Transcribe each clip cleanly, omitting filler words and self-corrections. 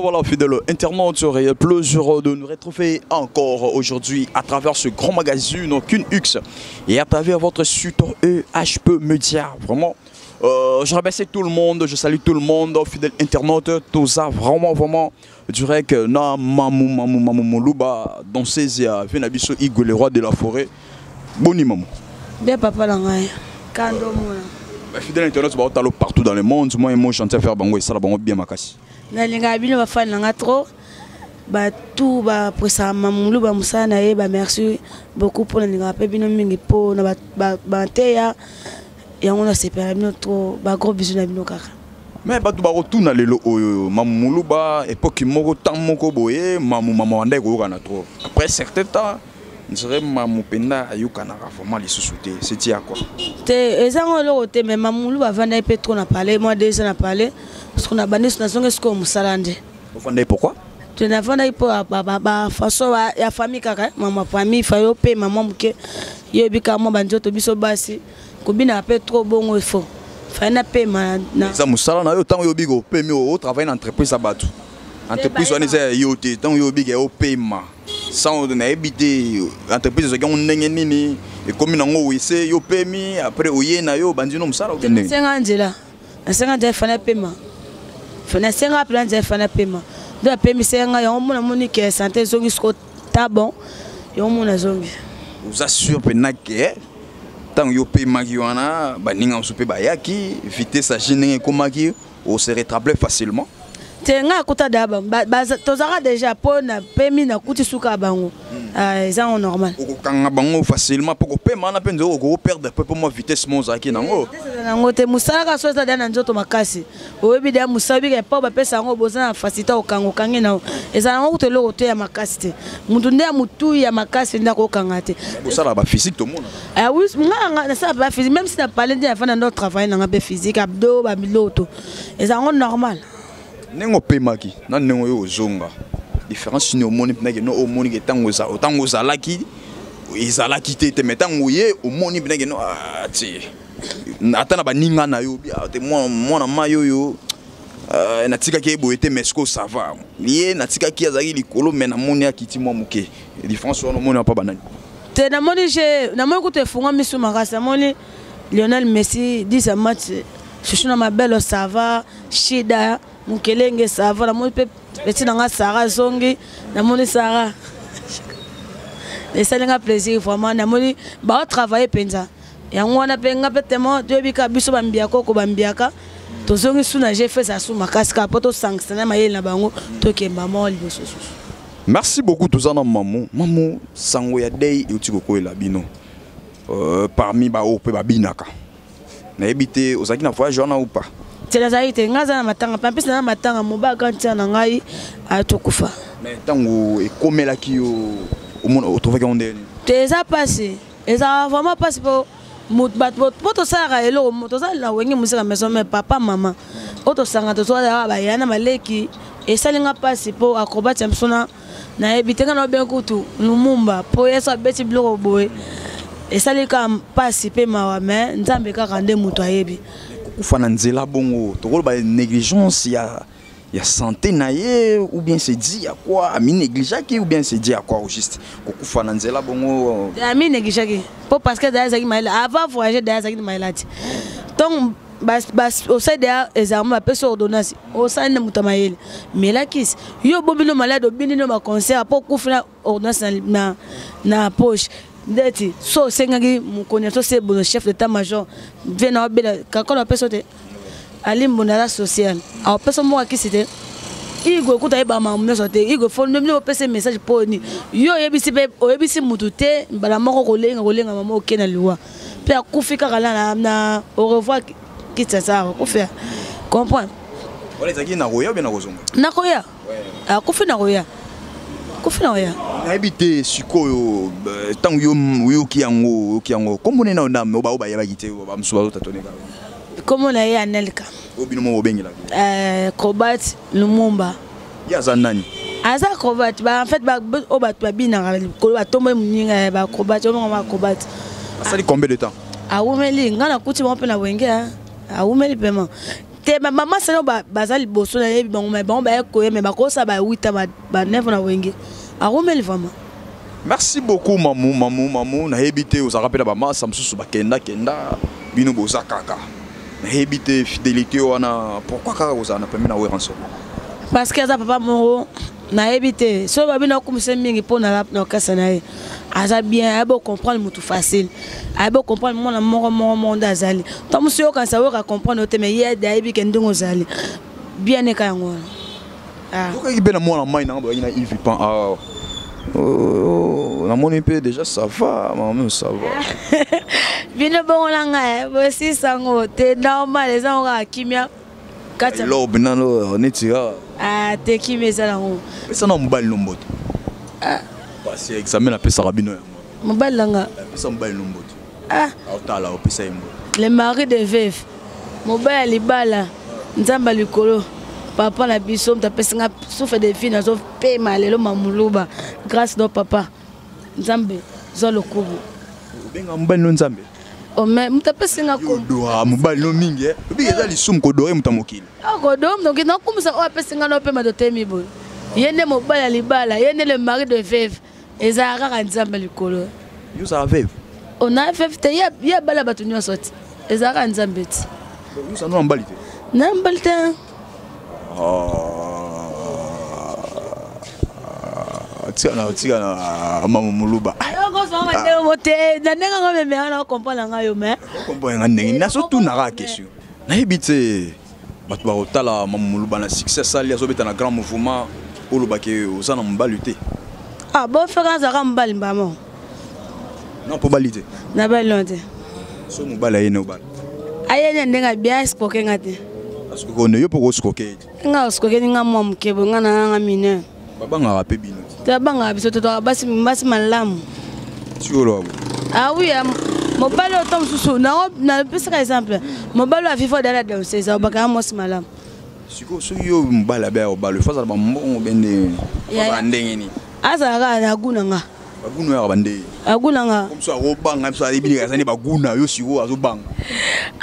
Voilà, fidèle internaute, réel plaisir de nous retrouver encore aujourd'hui à travers ce grand magazine Kin X et à travers votre site EHP Media. Vraiment, je remercie tout le monde, je salue tout le monde, fidèle internaute, tout ça, vraiment, vraiment, je dirais que na mamou, mamou, mamou, moluba, danseuse ya vieux na biso Igwe, le roi de la forêt. Boni mamou. Bien papa la ngai. Kando mona. Ba fidèle internaute ba otalo partout dans le monde, moi et moi chanter faire bango et ça bango bien makasi. Nalinga bino ba fan nanga trop. Ba tout ba presa mamulu ba musala na ye ba merci beaucoup pour nalinga pe bino mingi po na ba ba nteya yango na sepela bino trop ba gros bisous na bino kaka. Mais bato bakotuna lelo oyo mamulu ba époque moko temps moko boye mamu mama wanda ekoyokana trop. Après certain temps dirait mamu penda ayokanaka vraiment lisusu te, c'est ya quoi? Te ezango eloko te, mais mamulu bavandaki mpe trop na palais, moi 2 ans na palais, parce qu'on a bandi nazongi sikoyo mosala nde. Ofandaki pourquoi? Te navandaki mpo ba façon ya famille kaka, mama famille fa yo mpe mama moke yebi kaka mwa banzoto biso basi kobinaka mpe trop bongo il faut fai napema na eza mosala na yo ntango yo obiki opemi otravaille na entreprise ya bato, entreprise wana eza ya yo te, ntango yo obiki opema sans nayebi te entreprise ezalaki yango ndenge nini ekomi nango wese yo pemi après oye na yo obandi no mosala okende. Nasenga nzela, nasenga nzela fana pema, nasenga mpena nzela fana pema nde apemisaka ngai yango mona moni ke santé ezongi siko ta bon yango mona azongi. Oza sûr mpena ke ntango yo pemaki wana baninga mosusu mpe bayaki vitesse agi ndenge ekomaki ose rétablir facilement? Te ngai akuta da tozalaka déjà mpo na pemi nakuti suka ya bango. Eza ngo normal. Okokanga bango facilement mpo kopema wana mpe nzoko okoperdre mpe mpo mwa vitesse mo ozalaki nango. Nango te mosala kaka so eza deya na nzoto makasi oyebi deya mosala obika mpo bapesa yango boza na facilité okanga okangi nango ezala yango kutu eloko te ya makasi te motu nde ya motu ya makasi nde akokanga te. Bosala ba physique tomona. Ah oui, nga nasala ba physique même si na parler nde nafanda ndo travailler nanga mpe physique abdo ba miloto eza yango normal. Ndenge opemaki na ndenge oyo ozonga différence nini omoni mpena ke no omoni ke ntango ozalaki ezalaki te te mais ntango ye omoni mpena ke no ti ata na baninga na yo te mwana mai oyo natikaki ye boye te mais sikoyo ça va ye natikaki azalaki likolo mais namoni akiti mwa moke différence wana omoni apa banani te namoni je namoni kutu efungwa misu makasi namoni Lionel Messi 10 match chuchu na mabelo ça va Shida Mukelenge ça va namoni pe petit nanga Sarah zongi namoni Sarah esali nga plaisir vraiment namoni bao travailler penza yango wana pe nga pe tellement toyebi kaka biso bambiaka oko bambiaka tozongi su na GFS asu makasi kaka po tosangisa na mayele na bango tokemba moko liboso susu. Merci beaucoup toza na mamu mamu sango ya dei euti kokoyela bino parmi baoyo mpe babinaka nayebi te ozalaki na voyage wana ou pas? Te nazalaki te, ngai aza na matanga mpe mpesi na matanga mobaka ntina na ngai atokufa. Mais ntango ekomelaki yo omona otrouvaki yango ndenge nini? Te eza mpasi, ezalaka vraiment mpasi mpo bato mpo tosalaka eloko toza na wenge mosika maison mais papa mama oyo tosanga tozalaka baya na maleki esali nga mpasi mpo acrobate ya biso na nayebi te nga na obengi kutu Lumumba mpo ye so abeti biloko boye esali kaka mpasi mpe mawa mais Nzambe kaka nde moto ayebi. Kokufa na nzela bongo tokoloba négligence ya santé na ye ou bien c'est dit à quoi ami négligeaki ou bien c'est dit à quoi au juste kokufa na nzela bongo? Ami négligeaki mpo parce que daya azalaki mayele avant voyager daya azalaki na mayele ti donc osali deya ezalama bapesi ordonnance osali na moto ya mayele melakisi yo obomi no malade obindi no baconcert mpo okufi na ordonnance na poche ndeti so osengaki mokonzi na so se bono chef d'état major vie na obela kakola apesi te Ali Mbonda aza social akopesa moko akisi te Igwe kuta yeba makambo nyonso te Igwe fo nde opesa message mpo nini yo oyebisi mpe oyebisi mutu te mbala moko kolenga kolenga mama oke na liwa mpe akufi kaka na au revoir Kinshasa akufi comprendre. Wana ezalaki na koya ou bien na kozonga? Na koya. Akufi na koya. Akufi na koya. Nayebi te sikoyo ntango yo oyoki yango oyoki yango kombo nini na oyo bayebaki te bamosusu bazotatone kaka. Kombo na ye Anelka. Oyo bino moko bobengelaka? Acrobate Lumumba. Ye aza nani? Aza acrobate ba en fait ba oyo bato babinaka likolo batomboli moninga ba acrobate oyo ba acrobate. Asali combien de temps? Awumeli ngai nakuti bango mpe na wenge awumeli pema. Te, mama sano baza liboso, nayebi bango, me bango baye koya, me bakosala ba 8 ans, ba 9 na Wenge, aromeli vraiment. Merci beaucoup, mamu, mamu, mamu. Nayebi te, ozalaka mpe na bamasa mosusu bakenda-kenda, bino boza kaka. Nayebi te, fidélité wana, pourquoi kaka kozala na pembe na Werrason? Parce que aza papa moko, nayebi te soki babi nakumisa mingi mpo na orchestre na ye. Aza bien, ayebi ocomprendre motu facile, ayebi ocomprendre mwana moko moko moko nde azali. To mosu yokanisa oyoka comprendre yo te, mais ye ayebi ke ndenge ozali bien eka yango wana. Ah. Okaki mpe na mwana mai nanga boyaki na Yves Pan awa. Oh, namoni mpe déjà, ça va, mama, ça va. Bino bongo na ngai bosisango te, normal, eza ngo kaka kimia kati ya Lobe nano neti kaka. Ah, te, kimia eza nango. Pesa na mobali no mbote, parce examen napesaka bino yango. Mobali na nga? Pesa mobali no mbote. Ah. Aotala, opesa ye mbote. Le mari de veuve, mobali ya libala, Nzambe ya likolo, papa na biso, moto apesi nga souffle de vie, nazopema lelo, Mamuluba, grâce do papa Nzambe, zwa lokumu. Obenga mobali no Nzambe? Oh, mais moto apesi nga. Odora mobali no mingi, obiki eza lisumu kodore moto ya mokili. Akodo moto, nakumisa oyo apesi nga nopema, totemi boye. Ye nde mobali ya libala, ye nde le mari de veuve, ezalaka kaka Nzambe likolo. Yo ozala veuve? Ona veuve te, ye abala bato nyonso ti, ezalaka Nzambe ti. Yo ozala na mobali te? Na mobali te. Tika na, tika na mama Moluba. Te, na ndenge yango memeka na comprendre ngai yo, mais comprendre nga ndenge nazotunaka question. Nayebi te, bato bakotala mama Moluba na succès asali, azobeta na grand mouvement, olobaki oza na mobali te. Ah, bofeka azalaka mobali mbamo. Non, mpo bali te. Na bali no te. So mobali aye ne obala? Aye ne ndenge abia, escroquer nga te. Parce que kone yo mpo koscroquer te. Nga oscroquer nga mwa moke boye, nga na nga mineur. Babangaka mpe bino. Te, babangaka biso te, toka basi, basi malamu. Tikoloba. Ah oui, mobali oyo to mosusu napesaka exemple, mobali oyo aviva odala danseuse, obakaka mwasi malamu. Sikoyo soki yo mobali abe obala, ifo azala bambongo bende azala ndenge nini? Azala kaka na gu na nga. Baguna yaka bande. Agu na nga. Mosu akobanga biso, ayebi ndenge aza nde baguna yo, sikoyo azobanga.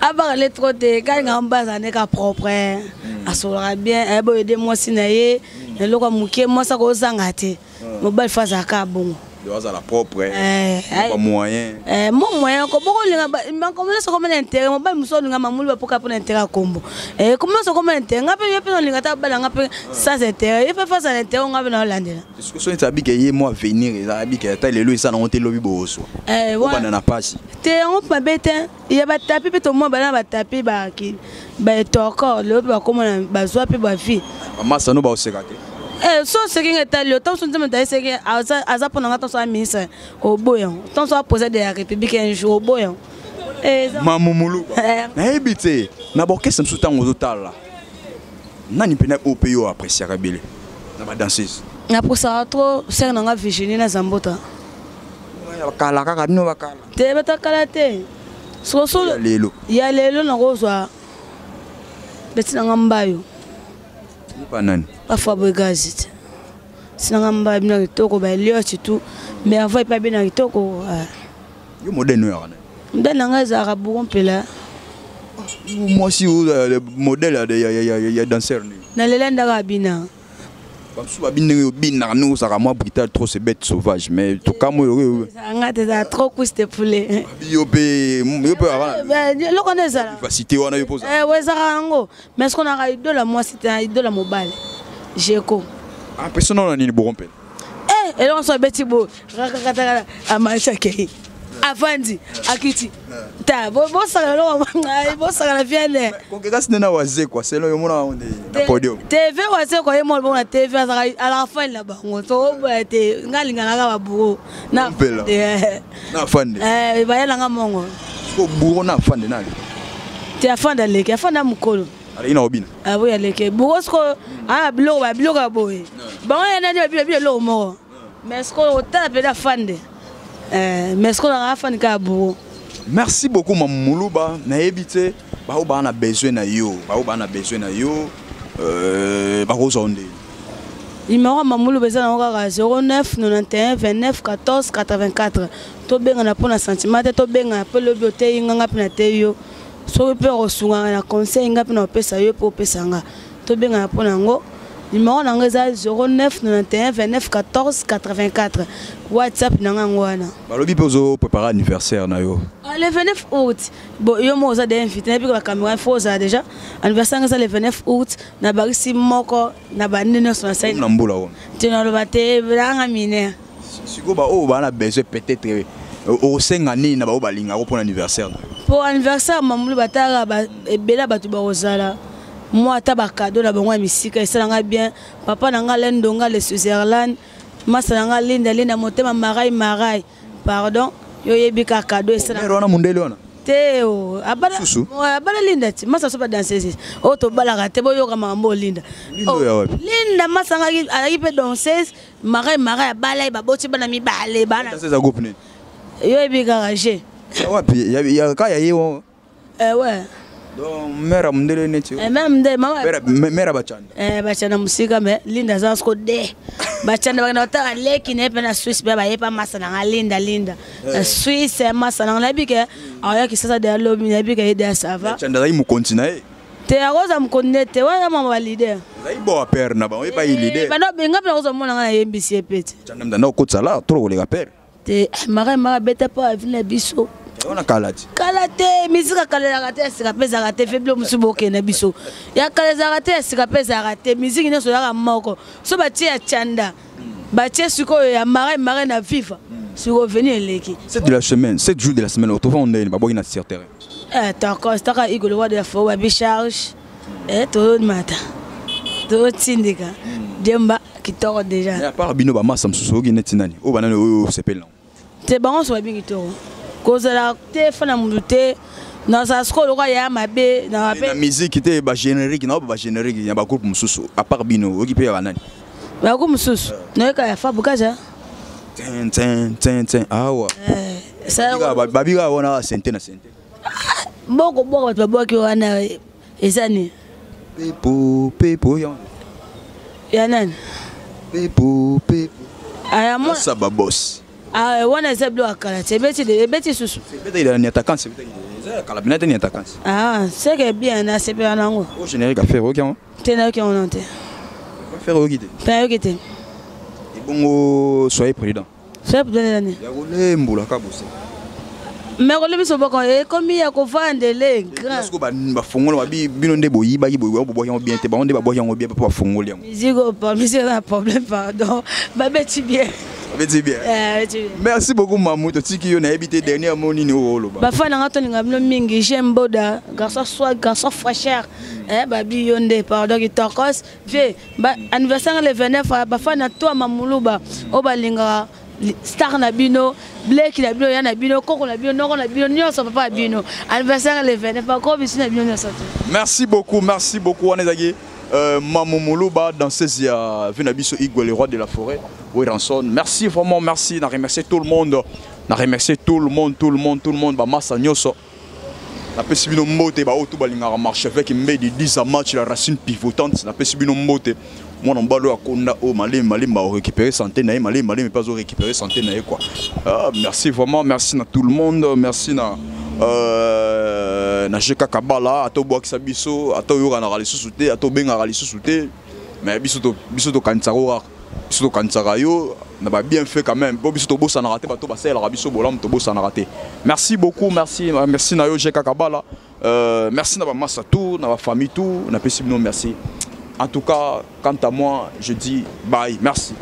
Abanga le trop te, kaka nga mba azala nde ka propre, asololaka bien, ayebi oyede mwasi na ye na eloko ya moke, mwasi akozanga te. Mobali fo azalaka kaka bongo. Do azala propre, bamoyen. Mo moyen ko bokolinga makambo nyonso koma na intérêt. Mobali mosusu olinga mamuli bapoka mpo na intérêt ya kombo, komo nyonso koma na intérêt. Nga mpe, ye mpe olinga ta bala nga mpe sans intérêt, ye mpe face na intérêt, nga mpe na olandela. Soki neti abike ye mo avenir eza, abike ata lelo eza nango te, lobi bozwa obanda na pasi. Te, yango mabe te, ya batapi mpe tomona bana batapi baetoko lelo mpe bakoma bazwa mpe bavie. Bamasa no baoseka te. So oseki nga etali yo. Ntango so Nzambe tayeseki aza mpo na nga, ntango so aministre oboya, ntango so aposé de la République un jour oboya. Mamumulu, nayebi te, na baorchestre mosusu, ntango ozotala nani mpena oyo mpe yo appréciaka ebele na badanseuse? Naposaka trop sere na nga Virginie na Zambota. Bakala kaka bino bakala. Te, batakala te. Sikoso lelo? Ya lelo nakozwa beti nanga mbayo. Pa nani? Bafabwe gazi te, sinanga mbayo bina kitoko, baeliot tout, merveille mpe abina kitoko. Yo modèle no yaka nani? Modèle na ngai ezalaka Bouro Mpela. Mwasi modèle ya danseur nini? Nalela ndaka abina. Bamosusu babi ndenge obinaka, ndenge ozalaka mwa brutal trop, c'est bête sauvage, mais tokamwa oyo. Nga te, ezala trop cuisse de poulet. Yo mpe, yo mpe. Eloko wana ezala. Vivacité wana yo mpo. Ezalaka yango, mais ce naka idole ya mwasi te, idole ya mobali Jeko. Impression na nini, Bouro mpe? Eloko so abeti boye, rakakatakata, amanisi, akei, avandi, akiti ta, bosaka eloko, bosaka na viane. Concurrence nde na Wazekwa, selon yo, mona nde na podium. TV Wazekwa ye moko bongo na TV, azalaka fani na bango, so oboya te, nga alinganaka baburo na na afande. Bayelanga mongo. Siko Bouro na afande nani? Te, afande aleki, afande ya mokolo. Aleki na obina. Aboyi, aleki Bouro. Sikoyo aya biloko, babiloko ya boye, bango ya nani, babilo eloko moko, mais sikoyo otala mpena afande, mais sikoyo nanga afandi kaka Bouro. Merci beaucoup, Mamuluba. Nayebi te, bao baa na besoin na yo, bao baa na besoin na yo, bakozwa nde? Numéro ya Mamuluba eza nango kaka 09 91 29 14 84. Tobengana mpo na sentiment te, tobengana mpo lobi oteyi nganga mpe nateyi yo. Soki mpe okosungaka na conseil, nga mpe na kopesa yo mpe opesa nga, tobengana mpo na yango. Numéro na nga eza 09 91 29 14 84, WhatsApp na nga yango wana. Balobi mpe ozoprépare anniversaire na yo. Ah, le 29 août. Bon, yo moko oza déjà invité, nayebi bacaméra, fo ozala déjà. Anniversaire nga eza le 29 août, na bakisi moko na bande nyonso nasali. Na mbula wana. Te, naloba te, nanga minere. Sikoyo baoyo baa na besoin, peut-être osenga nini na baoyo balingako mpona anniversaire na yo? Mpo anniversaire Mamulu, batalaka ebele ya bato bakozala mwa ata bacadeau na bango ya misika esalanga bien. Papa na nga Lendonga le Switzerland, masa na nga Linda Linda motema marai marai, pardon, yo oyebi kaka cadeau esala. Mère wana mondele wana? Te, o abala. Susu? Abala Linda ti masa so badanseuse oyo tobalaka te, boyoka makambo oyo Linda. Linda oyo ya wapi? Linda masa ngaki azalaki mpe danseuse marai marai, abala ye, baboti bana mibale, bana. Danseuse ya groupe nini? Yo oyebi kaka je. Ya wapi? Ya ka ya ye wa? Eh, ouais. Donc mère ya mondele neti? Eh, même nde mama. Mère ya bacanda. Eh, bacanda mosika, me Linda aza siko de bacanda bakenda kotala leki na ye mpe na Swisse, mpe baye pa masa na nga Linda Linda na Swisse. Masa na nga nayebi ke aoyaki sasa de alobi, nayebi ke ye de ça va. Bacanda azali mokonzi na ye. Te, akoza mokonzi nde te, wana mama baleader. Ezali bo père na bango, ye leader. Bando nga mpe nakozwa mona nga nayembisi ye pe te. Chanda mdanda okotisa la trop koleka père. Te, marai mara abeta mpo avi na biso. Wana kala ti. Kala te, misika kala ezalaka te, ya sika mpe ezalaka te. Fe bilo mosusu bokende biso ya kala ezalaka te, ya sika mpe ezalaka te. Misiki nyonso ezalaka moko. So batie ya Chanda, batie sikoyo ya marai marai na Viva, sikoyo veni eleki. 7 de la semaine, 7 jours de la semaine, otova ndeni baboki na sur terrain. Eh, tokos taka igolo wa de la fo babi charge, eh, tozomata, tozotindika diemba kitoko déjà. Mais à part bino, bamasa mosusu oyoki neti nani oyo banani oyo osepeli nango? Te, bango nyonso babi kitoko. Kozala te fa na mutu te, nazala sikoyo lokola ya mabe na na musique te, bagénérique na bagénérique ya bagroupe mosusu, à part bino, oyoki mpe ya banani? Bagroupe mosusu nayoka ya Fabukaja. Tin tin tin tin awa. Babika wana sente na sente. Boko boko bato babwaki wana eza nini? Pepo pepo ya. Ya nani? Pepo pepo. Aya mo. Asa babos. Ah, wana eza bilo ya kala te, ebeti ebeti susu. Ebeti ni attaquant, eza ya kala bina te, ni attaquant. Ah, c'est que bien, nasepela nango. O générique affaire oyoki yango? Te, nayoki yango nano te. Affaire oyoki te? Te, nayoki te. Ebongo soyez prudent. Soyez prudent nani? Ya kolembula ka bose. Me kolebi biso boko ekomi ya kovandele grand. Siko bafongola babi bino nde boyibaki boye, bobwaki yango bien te, bango nde babwaki yango bien mpo bafongoli yango. Musique, musique eza na problème, pardon, babeti bien. Babeti bien. Babeti bien. Merci beaucoup Mamu, totiki yo, nayebi te dernier mot nini oyo oloba. Bafan nanga, tolinga bino mingi. J'aime boda garçon soit garçon fraîcheur, eh, babi yo nde, pardon, kitokos vie. Anniversaire le 29, bafan na to Mamuluba oyo balingaka star na bino, bleki na bino, ya na bino, koko na bino, noko na bino nyonso, papa na bino, anniversaire le 29, bako biso na bino nyonso te. Merci beaucoup, merci beaucoup. Wana ezalaki Mamu Muluba, danseuse ya vie na biso Igwe, le roi de la forêt Werrason. Merci vraiment, merci. Na remercier tout le monde, na remercier tout le monde, tout le monde, tout le monde, bamasa nyonso, napesi bino mbote. Baoyo tu balingaka marchevêque Mbedi 10 à match, la racine pivotante, napesi bino mbote. Mwana mobali oyo akonda oyo malemi malemi baorécupérer santé na ye, malemi malemi mpe azorécupérer santé na ye quoi. Ah, merci vraiment, merci na tout le monde, merci na je kaka bala ata obwakisa biso, ata oyokanaka lisusu te, ata obengaka lisusu te, mais biso tokanisaka kaka, biso tokanisaka yo na babienfait quand même, po biso tobosanaka te bato basalelaka biso bolamu, tobosanaka te. Merci beaucoup, merci, merci na yo je kaka bala. Merci na bamasa tout, na bafamille tout, napesi bino merci. En tout cas, quant à moi, je dis bye, merci.